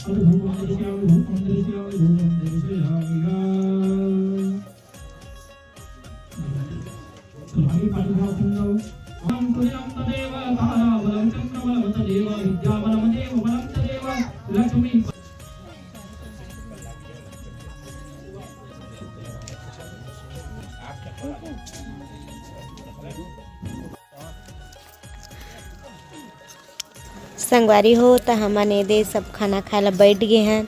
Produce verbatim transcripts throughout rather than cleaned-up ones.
अद्भुतं दर्शयामि, भूतं दर्शयामि, भूतं दर्शयामि। संगवारी हो, त हमन ए दे सब खाना खाए ला बैठ गे हन।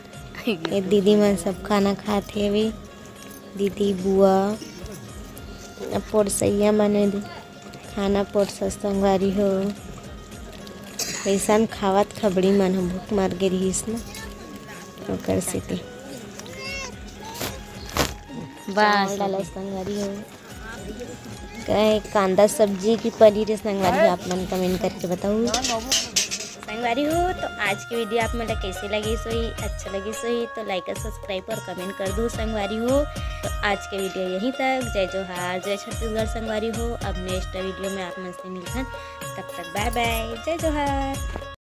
ए दीदी मन सब खाना खात हेवे, दीदी, बुआ, अब पोरसैया मन ए दे खाना पोरसस संगवारी हो। अइसन खावत खबड़ी मन ह भूख मर गे रिहिस न, ओकर सेती। बस। डालस संगवारी हो। कहे कांदा सब्जी की पनीर है संगवारी, आप मन कमेंट करके बताओ। संगवारी हो, तो आज की वीडियो आप मन ला कैसे लगी सोई, अच्छा लगी सोई तो लाइक और सब्सक्राइब और कमेंट कर दो संगवारी हो। तो आज के वीडियो यहीं तक। जय जोहार, जय छत्तीसगढ़ संगवारी हो। अब नेक्स्ट वीडियो में आप मन से मिलथन, तब तक बाय बाय, जय जोहार।